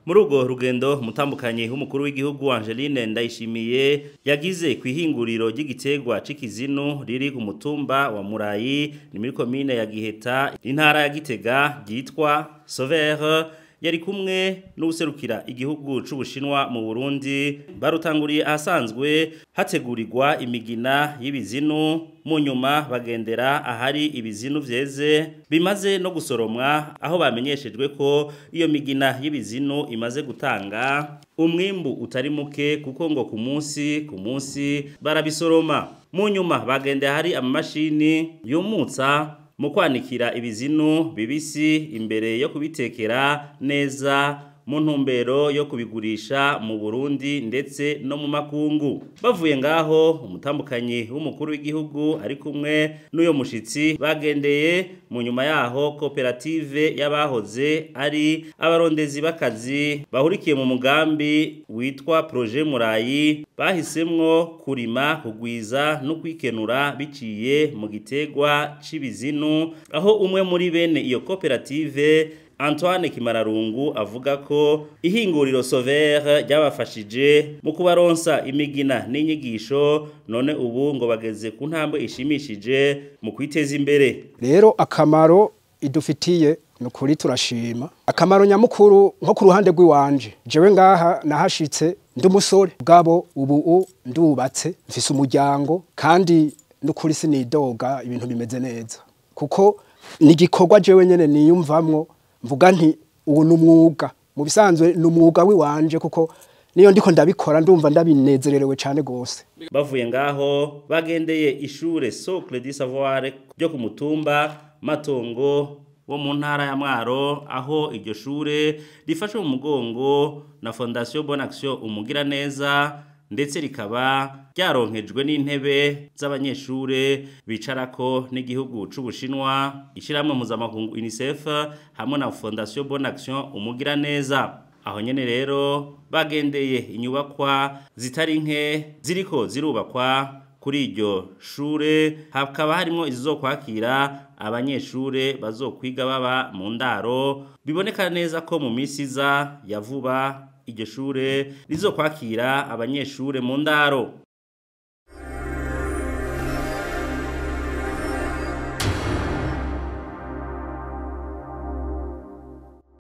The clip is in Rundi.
Muri urwo rugendo umutambukanyi w'umukuru w'igihugu Angeline Ndayishimiye yagize ku ihinguriro ry'igiterwa c'ikizinu riri ku mutumba wa Murayi, ni muri komine ya Giheta, intara ya Gitega, ryitwa Sauveur, yari kumwe n'uwuserukira igihugu c'Ubushinwa mu Burundi. Barutanguriye ahasanzwe hategurirwa imigina y'ibizinu, mu nyuma bagendera ahari ibizinu vyeze bimaze no gusoromwa, aho bamenyeshejwe ko iyo migina y'ibizinu imaze gutanga umwimbu utari muke, kuko ngo ku munsi ku munsi barabisoroma. Mu nyuma bagendera ahari amamashini yumutsa mu kwanikira ibizinu bibisi imbere yo kubitekera neza mu ntumbero yo kubigurisha mu Burundi ndetse no mu makungu. Bavuye ngaho, umutambukanyi w'umukuru w'igihugu ari kumwe n'uyo mushitsi bagendeye mu nyuma yaho koperative y'abahoze ari abarondezi b'akazi bahurikiye mu mugambi witwa Projet Murayi, bahisemwo kurima, kugwiza no kwikenura biciye mu gitegwa c'ibizinu, aho umwe muri bene iyo koperative, Antoine Kimararungu, avuga ko ihinguriro Sauveur ryabafashije mu kubaronsa imigina n'inyigisho, none ubu ngo bageze ku ntambwe ishimishije mu kwiteza imbere. Rero akamaro idufitiye ni ukuri turashima. Akamaro nyamukuru nko ku ruhande rw'iwanje, jewe ngaha nahashitse ndi umusore, bwabo ubu ndubatse, mfise umuryango, kandi n'ukuri sinidoga, ibintu bimeze neza, kuko ni igikorwa jewe nyene niyumvamwo, mvuga nti ubu ni umwuga, mu bisanzwe ni umwuga w'iwanje, kuko niyo ndiko ndabikora ndumva ndabinezererewe cane gose. Bavuye ngaho bagendeye ishure Socle du Savoir ryo ku mutumba Matongo wo mu ntara ya Mwaro, aho iryo shure rifashwe mu mugongo na Fondation Bonne Action Umugiraneza, ndetse rikaba ryaronkejwe n'intebe z'abanyeshure bicarako n'igihugu c'Ubushinwa, ishyirahamwe mpuzamakungu UNICEF hamwe na Fondation Bonne Action Umugiraneza. Aho nyene rero bagendeye inyubakwa zitari nke ziriko zirubakwa kuri iryo shure, hakaba harimo izizokwakira abanyeshure bazokwiga baba mu ndaro. Biboneka neza ko mu minsi iza ya vuba iryo shure rizokwakira abanyeshure mu ndaro.